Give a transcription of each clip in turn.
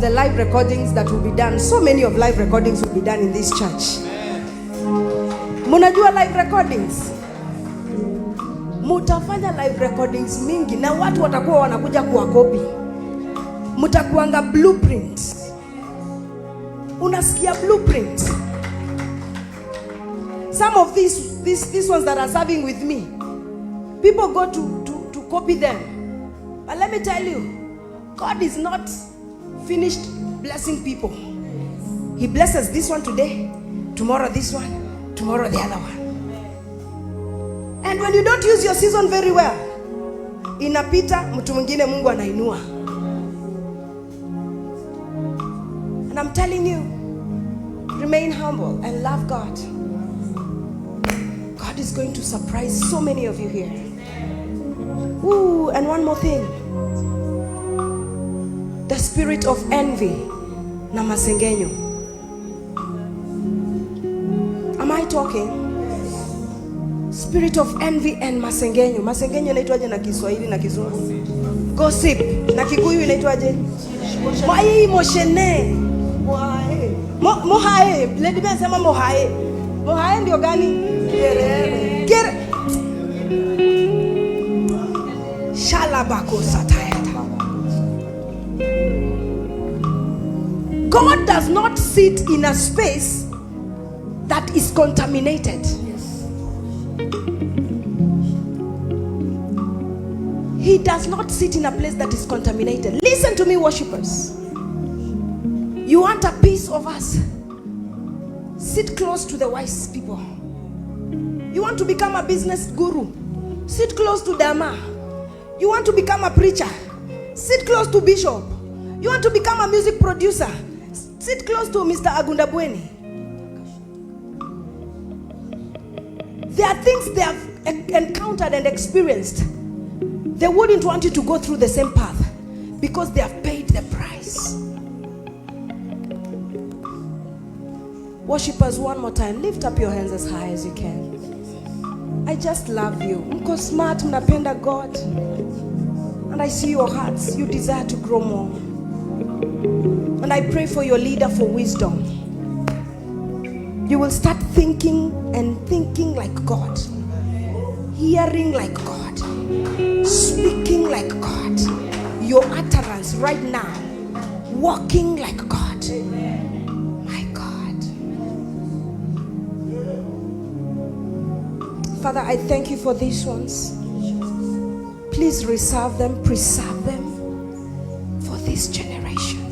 the live recordings that will be done. So many of live recordings will be done in this church. Munajua live recordings? Mutafanya live recordings mingi na watu watakuwa wanakuja kuwakopi. Mutakuanga blueprint. Unasikia blueprint? Some of these ones that are serving with me, people go to copy them. But let me tell you, God is not finished blessing people. He blesses this one today, tomorrow this one, tomorrow the other one. And when you don't use your season very well, inapita, mtu mwingine Mungu anainua. And I'm telling you, remain humble and love God. God is going to surprise so many of you here. Ooh, and one more thing. The spirit of envy na masengenyo. Am I talking? Spirit of envy and masengenyo. Masengenyo inaitwaje na Kiswahili na Kizungu? Gossip. Na Kikuyu inaitwaje? Mwai moshene. Mohae. Lady Ben sema mohae. Mohae ndio gani? Kere. Shalabako satayata. God does not sit in a space that is contaminated. He does not sit in a place that is contaminated. Listen to me, worshippers. You want a piece of us? Sit close to the wise people. You want to become a business guru? Sit close to Dama. You want to become a preacher? Sit close to Bishop. You want to become a music producer? Sit close to Mr. Agunda Bweni. There are things they have encountered and experienced. They wouldn't want you to go through the same path because they have paid the price. Worshippers, one more time, lift up your hands as high as you can. I just love you. Mko smart, mnapenda God. And I see your hearts. You desire to grow more. And I pray for your leader for wisdom. You will start thinking and thinking like God. Hearing like God. Speaking like God. Your utterance right now. Walking like God. My God. Father, I thank you for these ones. Please reserve them, preserve them for this generation.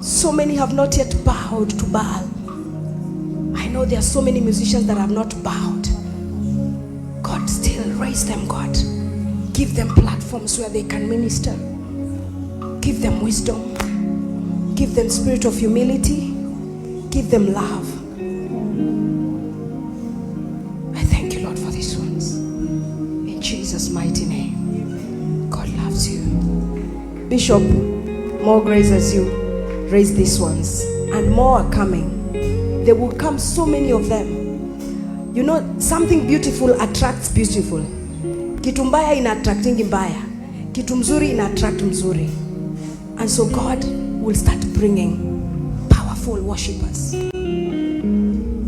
So many have not yet bowed to Baal. I know there are so many musicians that have not bowed. God, still raise them, God. Give them platforms where they can minister. Give them wisdom. Give them spirit of humility. Give them love. I thank you, Lord, for these ones. In Jesus' mighty name. God loves you. Bishop, more grace as you raise these ones. And more are coming. There will come so many of them. You know, something beautiful attracts beautiful. Kitu mbaya ina attracting mbaya. Kitu mzuri ina attract mzuri. And so God will start bringing powerful worshippers.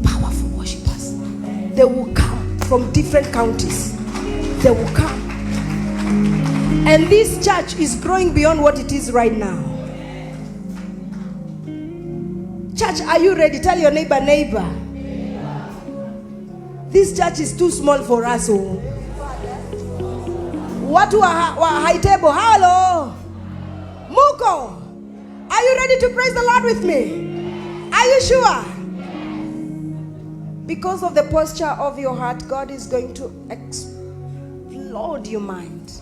Powerful worshippers. They will come from different counties. They will come. And this church is growing beyond what it is right now. Church, are you ready? Tell your neighbor, neighbor. This church is too small for us. Oh. Watu wa high table, hello. Muko, are you ready to praise the Lord with me? Are you sure? Because of the posture of your heart, God is going to explode your mind.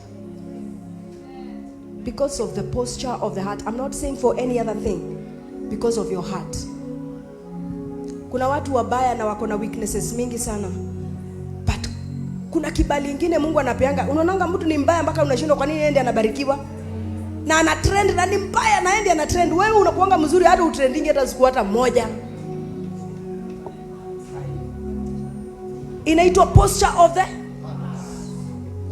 Because of the posture of the heart. I'm not saying for any other thing. Because of your heart. Kuna watu wabaya na wako na weaknesses mingi sana. But kuna kibali ingine Mungu anapeanga. Unaonanga mtu ni mbaya mpaka unashindwa kwa nini yeye ndiye anabarikiwa. Na ana trend na ni mbaya na yeye ndiye ana trend. Wewe unakuanga mzuri hata utrendingi hata siku hata moja. Inaitwa posture of the.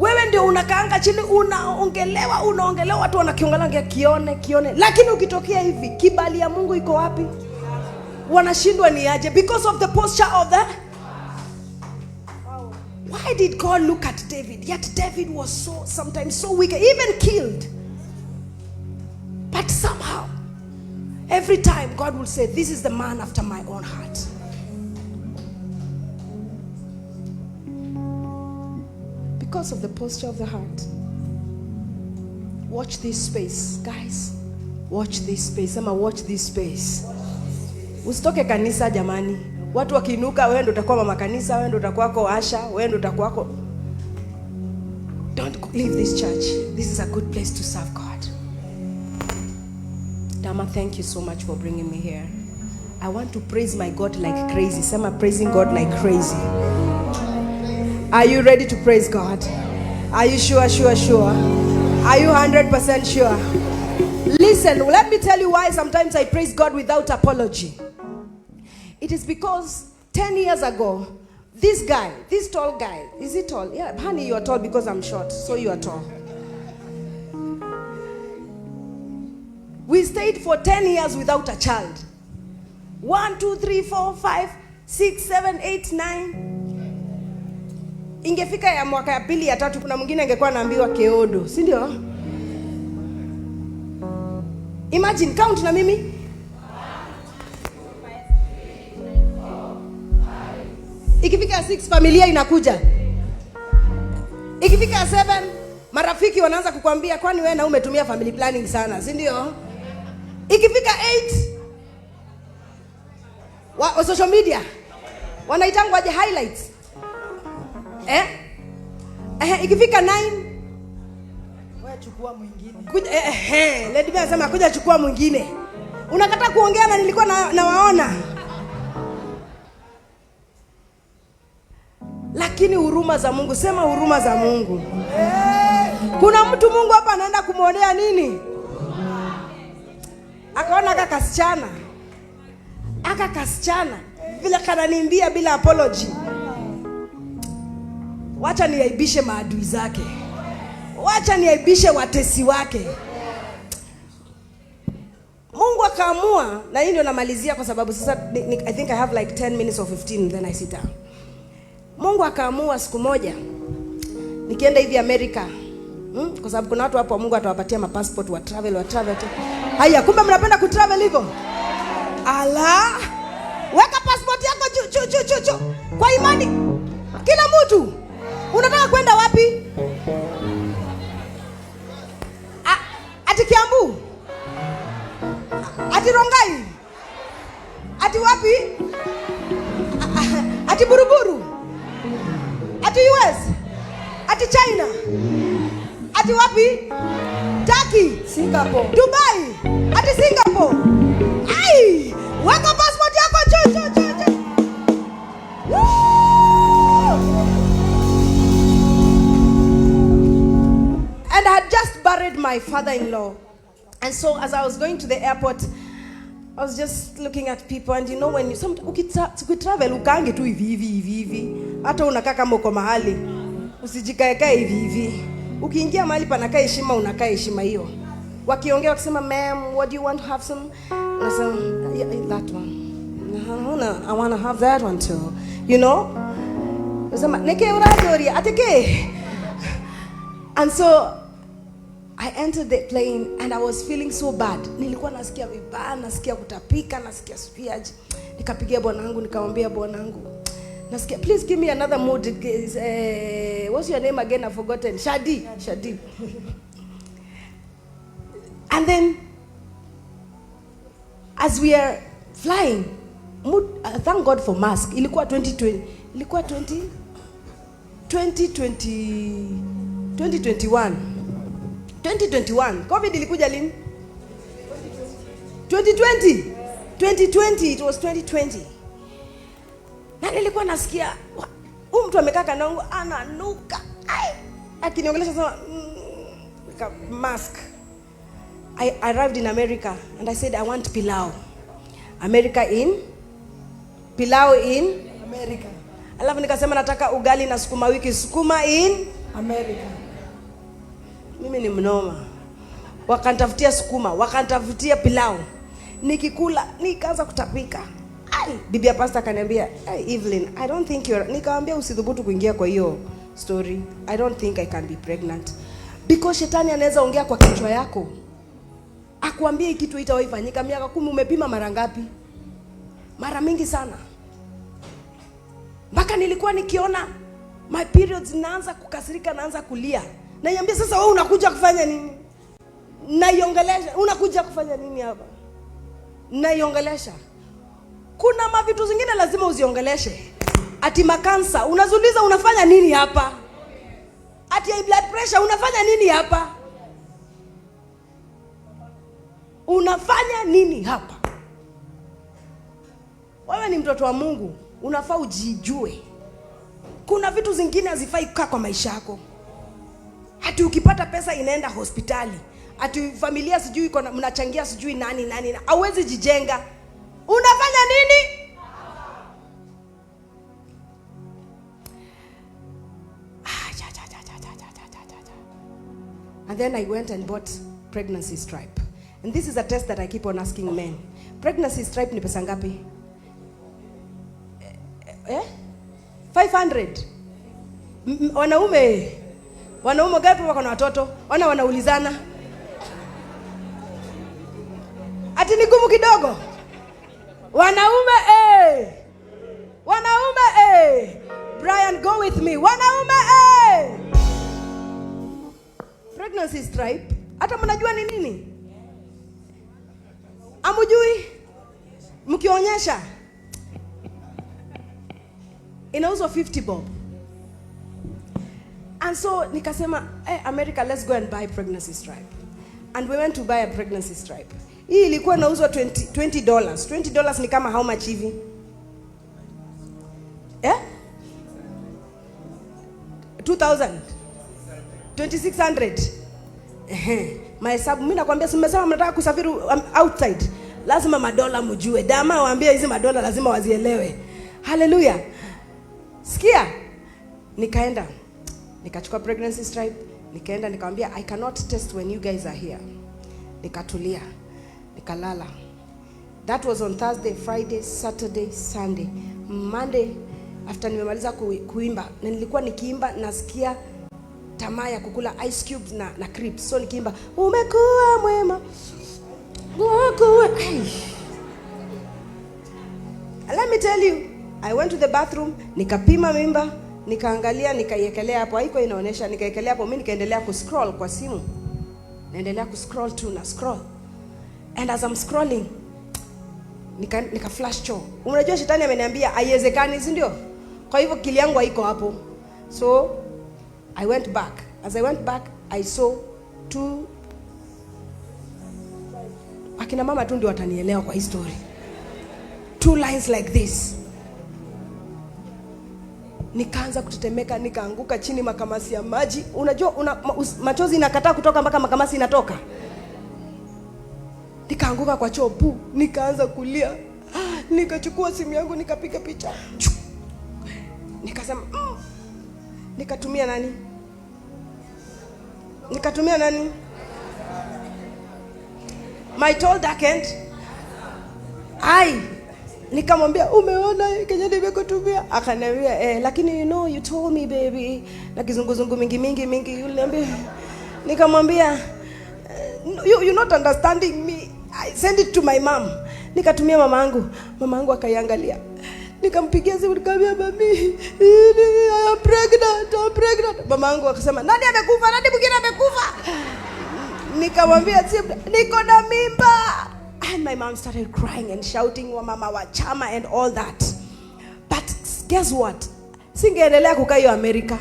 Wewe ndio unakaanga chini, unaongelewa, unaongelewa, watu wanakiongelea kione kione, lakini ukitokea hivi, kibali ya Mungu iko wapi? Wanashindwa ni aje? Because of the posture of the. Why did God look at David? Yet David was so sometimes so wicked, even killed. But somehow, every time God will say, "This is the man after my own heart." Because of the posture of the heart. Watch this space, guys. Watch this space. Sema, "Watch this space." Usitoke kanisa, jamani. Watu wakiinuka, wewe ndio utakuwa mama kanisa, wewe ndio utakuwako usher, wewe ndio utakuwako. Don't leave this church. This is a good place to serve God. Dama, thank you so much for bringing me here. I want to praise my God like crazy. Sema, "Praising God like crazy." Are you ready to praise God? Are you sure, sure, sure? Are you 100% sure? Listen, let me tell you why sometimes I praise God without apology. It is because 10 years ago, this guy, this tall guy, is he tall? Yeah, honey, you are tall because I'm short, so you are tall. We stayed for 10 years without a child. 1, 2, 3, 4, 5, 6, 7, 8, 9. Ingefika ya mwaka ya pili, ya tatu, kuna mwingine angekuwa anaambiwa keodo, si ndio? Imagine, count na mimi. Ikifika 6, familia inakuja. Ikifika 7, marafiki wanaanza kukwambia, "Kwani wewe na umetumia family planning sana, si ndio?" Ikifika 8, wa social media wanaitangwa aje, highlights, eh? Eh, ikifika 9, Wewe chukua mwingine. Kuja, Lady B anasema kuja chukua mwingine. Unakataa kuongea na nilikuwa nawaona. Lakini huruma za Mungu, sema, "Huruma za Mungu." Kuna mtu Mungu hapa anaenda kumwonea nini? Akaona aka kasichana vile kananiimbia bila apology. Wacha niaibishe maadui zake, wacha niaibishe watesi wake. Mungu akaamua, na hii ndio namalizia kwa sababu sasa I think I have like 10 minutes or 15, then I sit down. Mungu akaamua siku moja nikienda hivi Amerika, Kwa sababu kuna watu hapo Mungu atawapatia mapassport wa travel, wa travel tu. Haya, kumbe mnapenda kutravel hivyo? Ala, weka passport yako juu juu juu juu juu kwa imani. Kila mtu, unataka kwenda wapi? Ati Kiambu? Ati Rongai? Ati wapi? Ati Buruburu? Ati US? Ati China? Ati wapi? Turkey? Singapore. Dubai? Ati Singapore? Ai, weka passport yako juu juu juu juu. Woo! And I had just buried my father-in-law. And so as I was going to the airport, I was just looking at people, and you know when you some ukitravel ukaange tu hivi hivi hivi hivi, hata unakaa kama uko mahali, usijikaekae hivi hivi. Ukiingia mahali panakaa heshima, unakaa heshima hiyo. Wakiongea wakisema, "Ma'am, what do you want to have some?" Unasema, "Yeah, that one. I wanna have that one too." You know? Unasema, "Neke urajoria, ateke." And so I entered the plane and I was feeling so bad. Nilikuwa nasikia vibaya, nasikia kutapika, nasikia sijui aje. Nikapigia bwanangu, nikamwambia, "Bwanangu, nasikia, please give me another mood. What's your name again? I've forgotten." Shadi, Shadi. And then as we are flying, mood, thank God for mask. Ilikuwa 2020, ilikuwa 20 2020 2021 2021. COVID ilikuja lini? 2020 2020. It was 2020 na nilikuwa nasikia huyu mtu amekaa kando yangu ananuka. Ai, akiniongelesha sema mask. I arrived in America and I said, "I want pilau." America in pilau in America. Alafu nikasema nataka ugali na sukuma wiki, sukuma in. America. Mimi ni mnoma. Wakanitafutia sukuma, wakanitafutia pilau. Nikikula nikaanza kutapika. Ai, bibi ya pastor akaniambia, "Hey, Evelyn, I don't think you're." Nikamwambia, "Usithubutu kuingia kwa hiyo story. I don't think I can be pregnant." Because shetani anaweza ongea kwa kichwa yako. Akuambie hii kitu itawahi fanyika. Miaka 10 umepima mara ngapi? Mara mingi sana. Mpaka nilikuwa nikiona my periods naanza kukasirika, naanza kulia. Naiambia, "Sasa wewe unakuja kufanya nini?" Naiongelesha, "Unakuja kufanya nini hapa?" Naiongelesha. Kuna mavitu zingine lazima uziongeleshe. Ati makansa, unaziuliza, "Unafanya nini hapa?" Ati high blood pressure, "Unafanya nini hapa? Unafanya nini hapa?" Wewe ni mtoto wa Mungu, unafaa ujijue. Kuna vitu zingine hazifai kukaa kwa maisha yako. Ati ukipata pesa inaenda hospitali, ati familia sijui iko mnachangia sijui nani nani, hauwezi jijenga. Unafanya nini? Ah, cha, cha, cha, cha, cha, cha, cha, cha, cha. And then I went and bought pregnancy stripe. And this is a test that I keep on asking men. Pregnancy stripe ni pesa ngapi? Eh? 500. Wanaume wanaume gapi wako na watoto? Wana wanaulizana. Ati ni gumu kidogo. Wanaume eh. Wanaume eh. Brian, go with me. Wanaume eh. Pregnancy stripe. Hata mnajua ni nini? Amujui? Mkionyesha inauzwa 50 bob. And so nikasema, "Hey, America, let's go and buy pregnancy stripe." And we went to buy a pregnancy stripe. Hii ilikuwa inauzwa $20. $20 ni kama how much hivi? Eh? 2000. 2600. Ehe. Mahesabu mimi nakwambia, si mmesema mnataka kusafiri outside. Lazima madola mjue. Dama waambie hizi madola lazima wazielewe. Hallelujah. Sikia. Nikaenda. Nikachukua pregnancy stripe, nikaenda nikamwambia, "I cannot test when you guys are here." Nikatulia. Nikalala. That was on Thursday, Friday, Saturday, Sunday. Monday after nimemaliza kuimba, na nilikuwa nikiimba nasikia tamaa ya kukula ice cubes na crisps. So nikiimba, "Umekuwa mwema. Umekuwa." Ai. Let me tell you, I went to the bathroom, nikapima mimba, nikaangalia, nikaiekelea hapo, haiko inaonyesha, nikaiekelea hapo, mimi nikaendelea kuscroll kwa simu. Naendelea kuscroll tu na scroll. And as I'm scrolling, nika flash choo. Unajua shetani ameniambia haiwezekani, si ndio? Kwa hivyo akili yangu haiko hapo. So I went back. As I went back, I saw two. Akina mama tu ndio watanielewa kwa hii story. Two lines like this. Nikaanza kutetemeka, nikaanguka chini makamasi ya maji. Unajua machozi inakataa kutoka mpaka makamasi inatoka. Nikaanguka kwa choo pu, nikaanza kulia. Nikachukua simu yangu nikapiga picha. Nikasema, Nikatumia nani? Nikatumia nani? My tall dark and ai, nikamwambia, "Umeona kenye nimekutumia?" Akaniambia, "Eh, lakini you know you told me, baby," na kizunguzungu mingi mingi mingi uliniambia. Nikamwambia, "You not understanding me. I send it to my mom." Nikatumia mama yangu, mama yangu akaiangalia. Nikampigia simu nikamwambia, "Mami, I am pregnant, I am pregnant." Mama yangu akasema, "Nani amekufa? Nani mwingine amekufa?" Nikamwambia, "Si niko na mimba." And my mom started crying and shouting, wa mama wa chama and all that. But guess what? Singeendelea kukaa hiyo Amerika.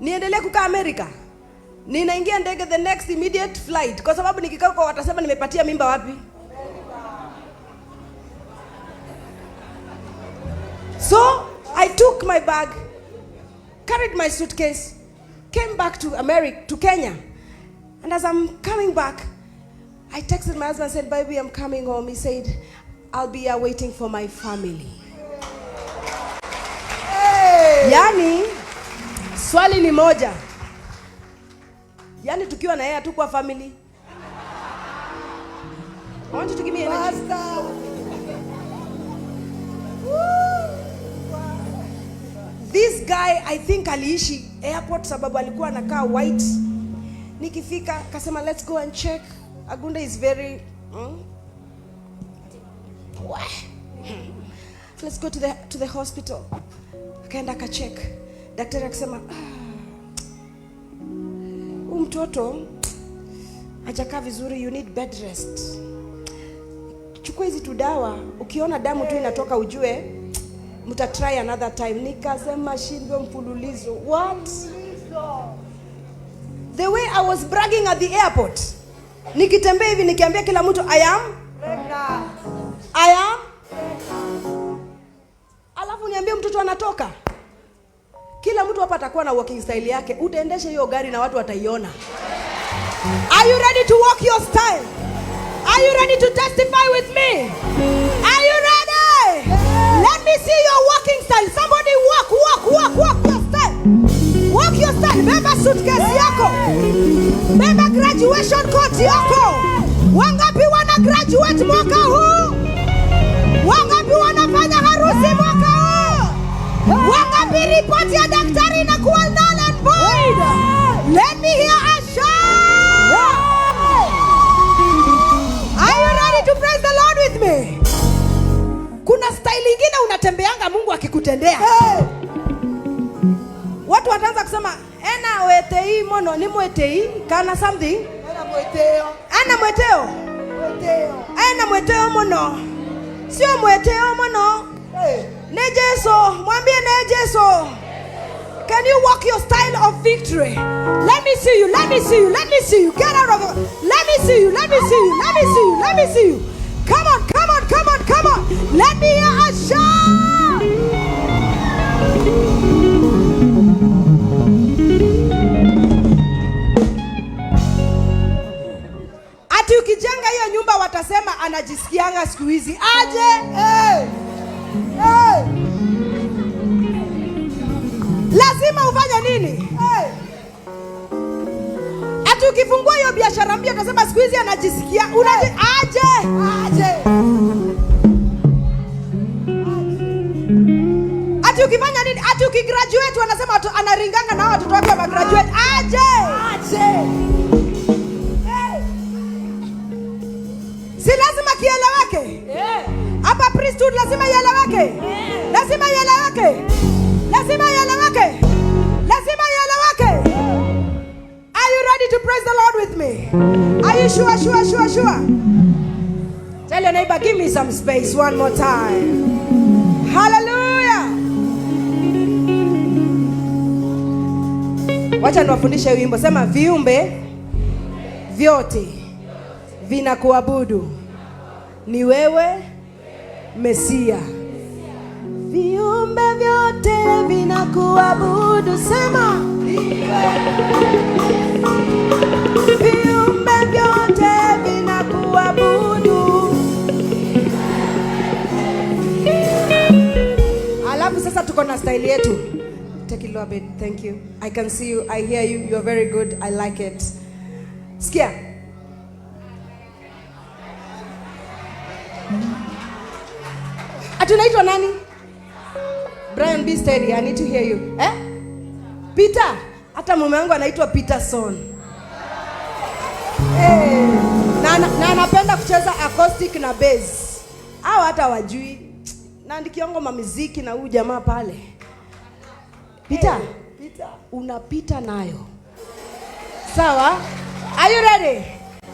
Niendelee kukaa Amerika? Ninaingia ndege the next immediate flight, kwa sababu nikikaa huko watasema nimepatia mimba wapi? So I took my bag, carried my suitcase, came back to America, to Kenya. And as I'm coming back, I texted my husband and said, "Baby, I'm coming home." He said, "I'll be here waiting for my family." Hey! Yani, swali ni moja. Yaani tukiwa na yeye hatukuwa family. I want you to give me energy. Pastor. This guy I think aliishi airport sababu alikuwa anakaa white. Nikifika kasema, "Let's go and check." Agunda is very Wah. Let's go to the hospital. Akaenda akacheck. Daktari akasema, "Ah, huyu mtoto hajakaa vizuri, you need bed rest. Chukua hizi tu dawa, ukiona damu tu inatoka ujue mta try another time." Nikasema shindwe mfululizo. What? The way I was bragging at the airport. Nikitembea hivi nikiambia kila mtu, "I am Pregnant. I am." Alafu niambie mtoto anatoka. Kila mtu hapa atakuwa na walking style yake. Utaendesha hiyo gari na watu wataiona. Are you ready to walk your style? Are you ready to testify with me? Are you ready? Let me see your walking style. Somebody walk, walk, walk, walk your style. Walk your style. Beba suitcase yako. Beba graduation coat yako. Wangapi wana graduate mwaka huu? Wangapi wanafanya harusi mwaka huu? Wangapi ripoti ya daktari inakuwa null and void? Let me hear a shout. Are you ready to praise the Lord with me? Kuna style ingine unatembeanga Mungu akikutendea. Watu wataanza kusema ena wetei mono ni mwetei kana something. Ena mweteo. Ana mweteo. Mweteo. Ena mweteo mono. Sio mweteo mono. Hey. Ne Jesu, mwambie ne Jesu. Can you walk your style of victory? Let me see you, let me see you, let me see you. Get out of it. Let me see you, let me see you, let me see you, let me see you. Come on, come on, come on, come on. Let me hear a shout. Ati ukijenga hiyo nyumba watasema anajisikianga siku hizi. Aje? Hey. Hey. Lazima ufanye nini? Hey. Ati ukifungua hiyo biashara mpya utasema siku hizi anajisikia aje? Aje. Ati ukifanya nini? Ati ukigraduate wanasema anaringanga na watoto wake wa graduate. Aje? Aje. Hey. Si lazima kieleweke? Hapa priesthood lazima ieleweke. Lazima ieleweke. Lazima ieleweke. Lazima ieleweke. Are you ready to praise the Lord with me? Are you sure, sure, sure, sure? Tell your neighbor, "Give me some space one more time." Hallelujah. Wacha niwafundishe wimbo. Sema, "Viumbe vyote vinakuabudu. Ni wewe Mesia." Viumbe vyote vinakuabudu. Sema, "Viumbe vyote vinakuabudu." Alafu sasa tuko na style yetu. Take it low a bit. Thank you. I can see you. I hear you. You're very good. I like it. Sikia. Ati unaitwa nani? Brian, be steady. I need to hear you. Eh? Peter. Hata mume wangu anaitwa Peterson. Hey. Na anapenda kucheza acoustic na bass. Hao hata wajui. Naandikia ngoma muziki na huyu jamaa pale. Peter, Hey, Peter. Unapita nayo. Sawa? Are you ready?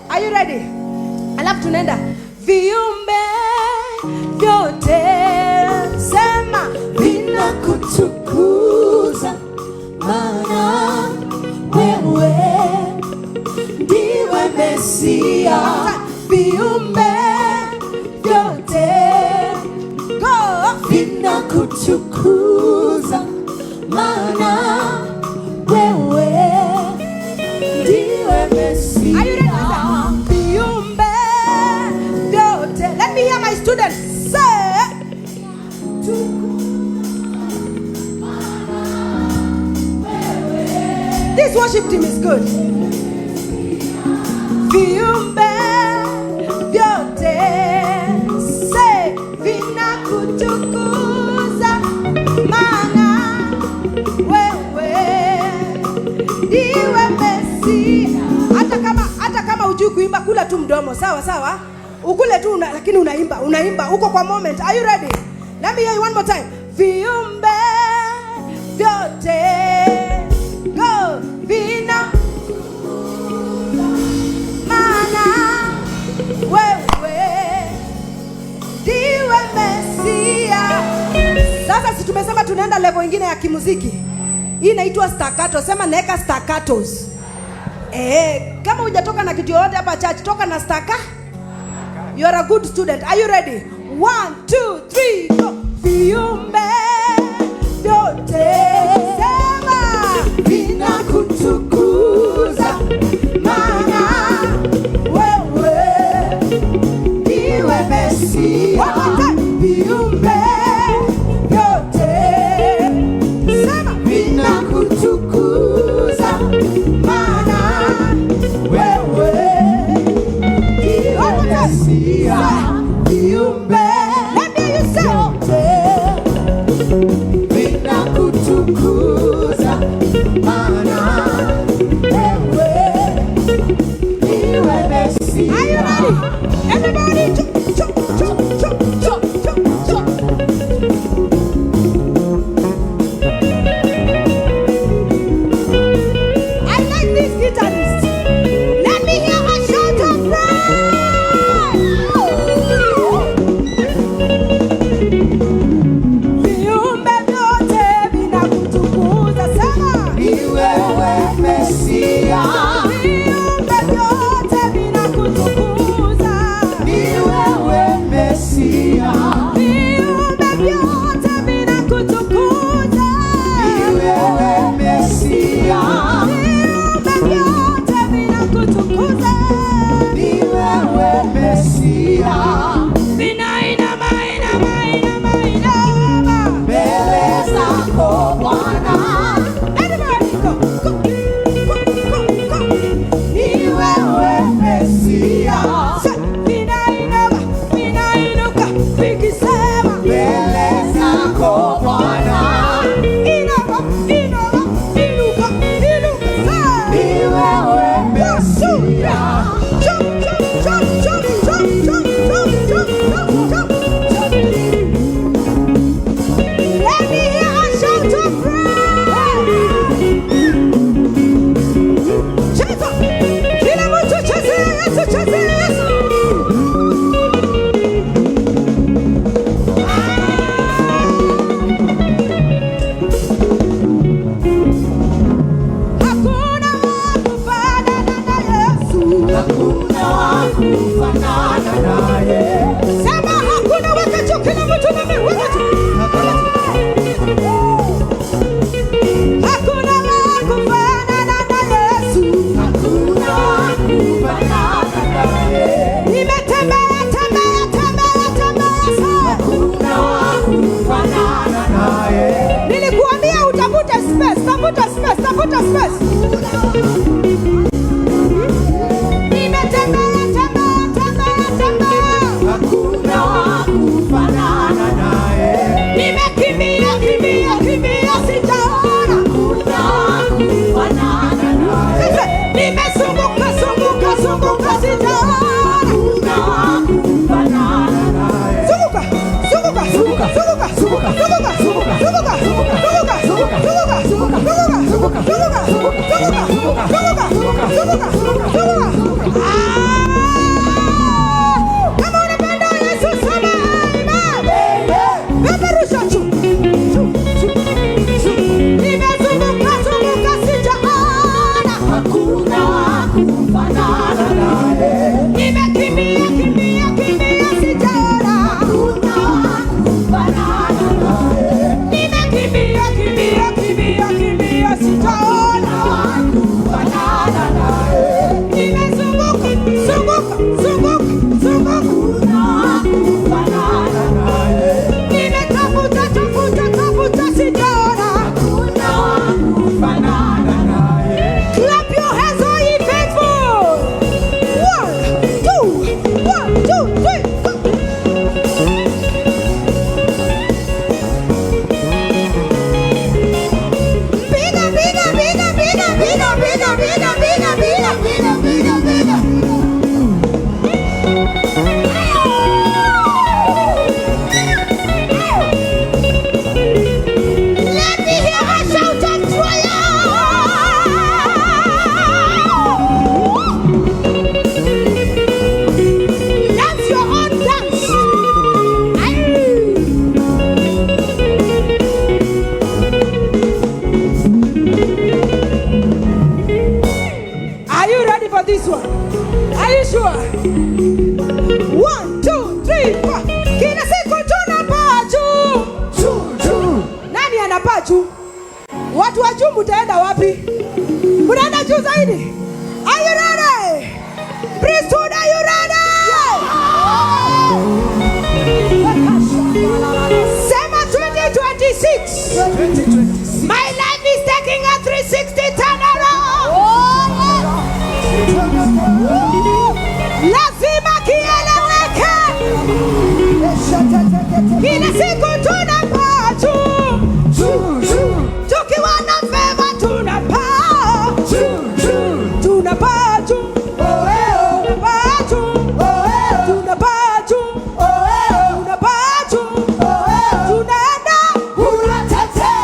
Are you ready? Alafu tunaenda viumbe vyote, sema, Vinakutukuza, maana wewe ndiwe Mesia. Viumbe vyote, go. Vinakutukuza, maana wewe ndiwe Mesia. Are you ready? Viumbe vyote. Let me hear my students say. This worship team is good. mdomo, sawa sawa? Ukule tu lakini unaimba, unaimba uko kwa moment. Are you ready? Let me hear you one more time. Viumbe vyote, go, vina maana wewe ndiwe Mesia. Sasa si tumesema tunaenda level ingine ya kimuziki. Hii inaitwa staccato. Sema naeka staccatos. Kama hujatoka na kitu yoyote hapa church, toka na stacca. You are a good student. Are you ready? 1, 2, 3, go. Viumbe vyote, sema, vinakutukuza, maana wewe ndiwe Mesia. One more time. Viumbe vyote, sema, vinakutukuza, maana wewe ndiwe Mesia. Viumbe, let me hear you say, Vinakutukuza, maana wewe ndiwe Mesia. Are you ready? Everybody, jump, jump, jump, jump, jump, jump, jump. I like this guitarist. Let me hear a shout of praise. Viumbe vyote vinakutukuza, sema. Ni wewe Mesia. Viumbe vyote vinakutukuza. Ni wewe Mesia. Viumbe vyote vinakutukuza. Ni wewe Mesia. Viumbe vyote vinakutukuza. Ni wewe Mesia. Vinainama, inama, inama, inama. Mbele zako Bwana. Everybody go, go, go, go, go. Ni wewe Mesia. Vinainama, vinainuka, vikisema. Mbele zako Bwana. Inama, inama, inuka, inuka, say. Ni wewe Mesia. Jump, jump, jump, jump, jump, jump, jump, jump, jump, jump, jump. Let me hear a shout of praise. Cheza. Kila mtu chezea Yesu, chezea Yesu. Hakuna wa kufanana na Yesu. Hakuna wa kufanana naye. Sema hakuna, weka juu, kila mtu na mimi, weka juu. Hakuna wa kufanana na Yesu. Hakuna wa kufanana naye. Nimetembea, tembea, tembea, tembea sana. Hakuna wa kufanana naye. Nilikuambia utafute space, tafuta space, tafuta space. Nimetembea, tembea, tembea, tembea. Ready? Are you ready? Priesthood, are you ready? Sema 2026. 2026. My life is taking a 360 turnaround. Lazima kieleweke. Kila siku tunapaa juu, Juu, juu, tukiwa na favor tunapaa, juu, juu. Tunapaa juu, Oh, eh, oh. Tunapaa juu, Oh, eh, oh. Tunapaa juu, Oh, eh, oh. Tunapaa juu, Oh, eh, oh. Tunaenda. Uratete.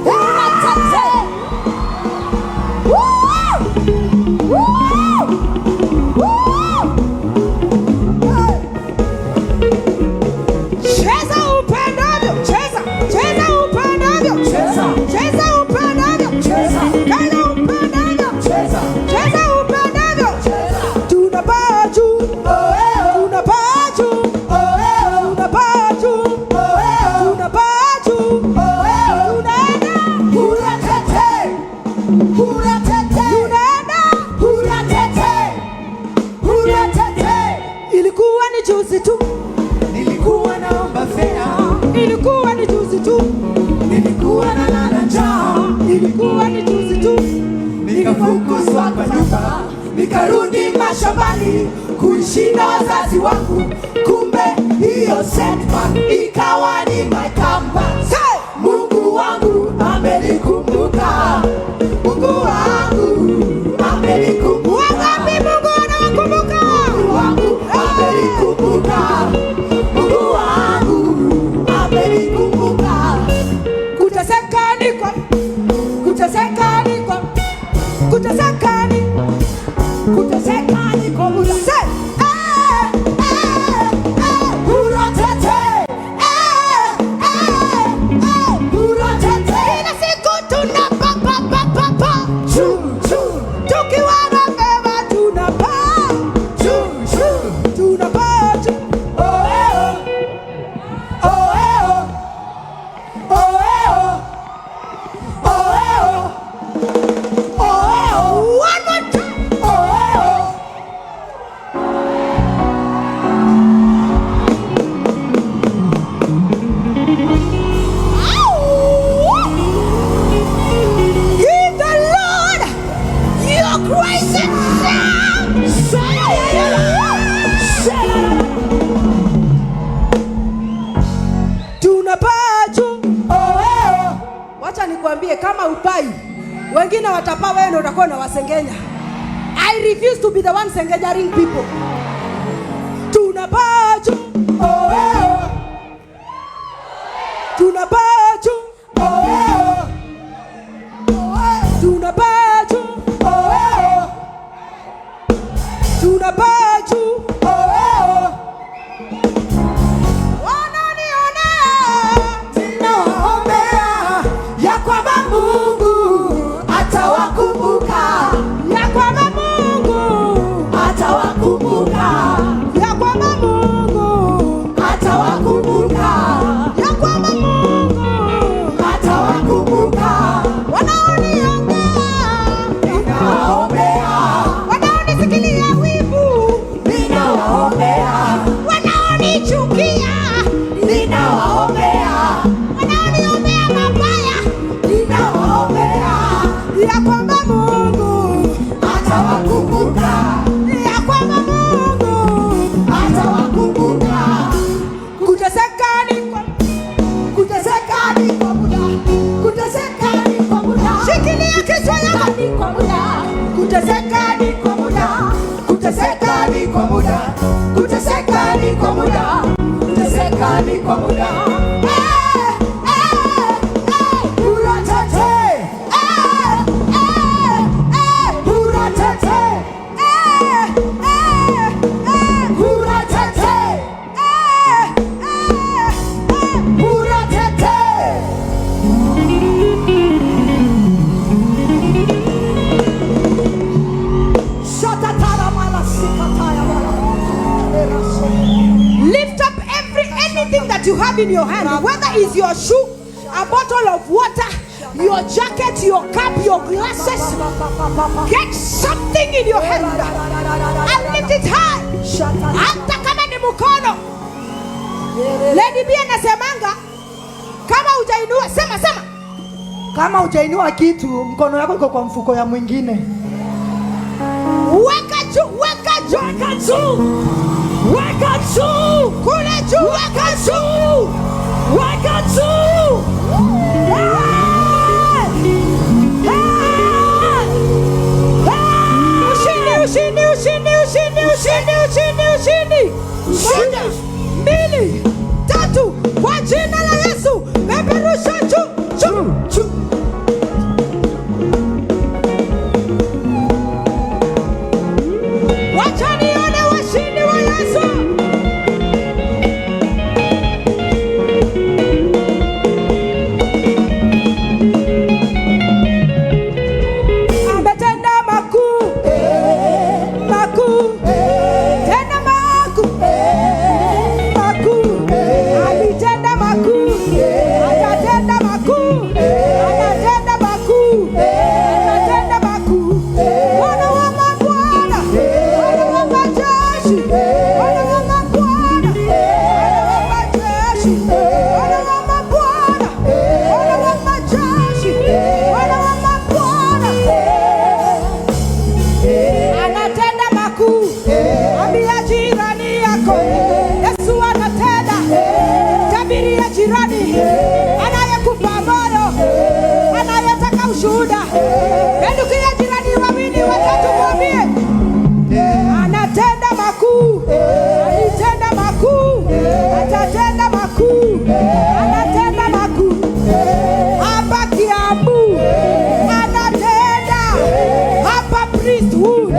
Uratete. Woo! Woo! Woo! Hey. Cheza upendavyo, cheza, cheza upendavyo, Cheza. Cheza upendavyo, Cheza. Cheza upendavyo, Cheza. Cheza upendavyo. Cheza. Tunapaa juu, Oh, eh, oh. Tunapaa juu, Oh, eh, oh. Tunapaa juu, Oh, eh, oh. Tunapaa juu, Oh, eh, oh. Tunaenda, Uratete. Uratete. Tunaenda. Uratete. Uratete. Ilikuwa ni juzi tu, Nilikuwa naomba fea, ilikuwa ni juzi tu, nilikuwa nalala njaa, ilikuwa ni juzi tu, nikafukuzwa kwa nyumba, nikarudi mashambani kuishi na wazazi wangu. Kumbe hiyo setback ikawa ni my comeback. Say! Mungu wangu amenikumbuka, Mungu wangu amenikumbuka. Wangapi Mungu anawakumbuka? Mungu wangu amenikumbuka, Mungu wangu amenikumbuka. Kuteseka ni kwa, kuteseka ni kwa, kuteseka ni, Kuteseka ni kwa muda. Say! Eh, eh, eh, uratete. Eh, eh, eh, uratete. Kila siku tuna pa pa pa pa pa, Juu, juu, tukiwa na favor tunapaa, juu, juu. Tunapaa juu. Oh, eh, oh. Oh, eh, oh. Oh, eh, oh. Oh, eh, oh. Oh, eh, oh. One more time. Oh, eh, oh. Give the Lord your greatest shout. Tunapaa juu. Oh, eh, oh. Wacha nikwambie, kama hupai, wengine watapaa, wewe ndio utakuwa unawasengenya. I refuse to be the one sengenyaring people. Tunapaa juu, Oh, eh, oh. Tunapaa juu, Oh, eh, oh. Tunapaa juu, Oh, eh, oh. Tunapaa juu. Oh, eh, oh. Wananionea Ninawaombea ya kwamba Mungu atawakumbuka, ya kwamba Mungu, atawakumbuka, ya kwamba Mungu, atawakumbuka, ya kwamba Mungu atawakumbuka. Wanaoniongea, Ninawaombea, wanaonisikilia wivu, ninawaombea, wanaonichukia, ninawaombea, wanaoniombea mabaya, ninawaombea, ya kwamba Mungu, atawakumbuka, ya kwamba Mungu atawakumbuka. Kuteseka ni kwa, Kuteseka ni kwa muda, kuteseka ni kwa muda. Shikilia kichwa yako. Ni kwa muda, kuteseka ni kwa muda, kuteseka ni kwa muda, kuteseka ni kwa muda, kuteseka ni kwa muda. Eh, eh, eh, Uratete, eh, eh, eh, uratete, eh, eh, eh, uratete, eh, eh, eh. Uratete. Shatatara mala sikataya mala. Lift up every anything that you have in your hand, whether it's your shoe, a bottle of water, Your jacket, your cap, your glasses. Get something in your hand and lift it high. Hata kama ni mkono. Lady B anasemanga kama hujainua, sema sema. Kama hujainua kitu, mkono yako iko kwa mfuko ya mwingine. Weka juu, weka juu. Weka juu. Weka juu. Kule juu, Weka juu. Weka juu. Hey! Hey! Hey! Ushindi, ushindi, ushindi, ushindi, ushindi, ushindi, ushindi. Moja, mbili, tatu. Kwa jina la Yesu, peperusha juu, juu, juu. Wacha nione washindi wa Yesu. Ametenda makuu, makuu, tena makuu, makuu. Alitenda makuu, atatenda makuu, atatenda makuu, atatenda makuu. Bwana wa mabwana, Bwana wa majeshi, Bwana wa mabwana, Bwana wa majeshi, Bwana wa mabwana, Bwana wa majeshi, Bwana wa mabwana. Anatenda makuu. Ambia jirani yako, Yesu anatenda. Tabiria jirani anayekupa moyo, anayetaka ushuhuda. Pendukia jirani wawili watatu, mwambie anatenda makuu, alitenda makuu, atatenda makuu, anatenda makuu hapa Kiambu, anatenda hapa Priesthood.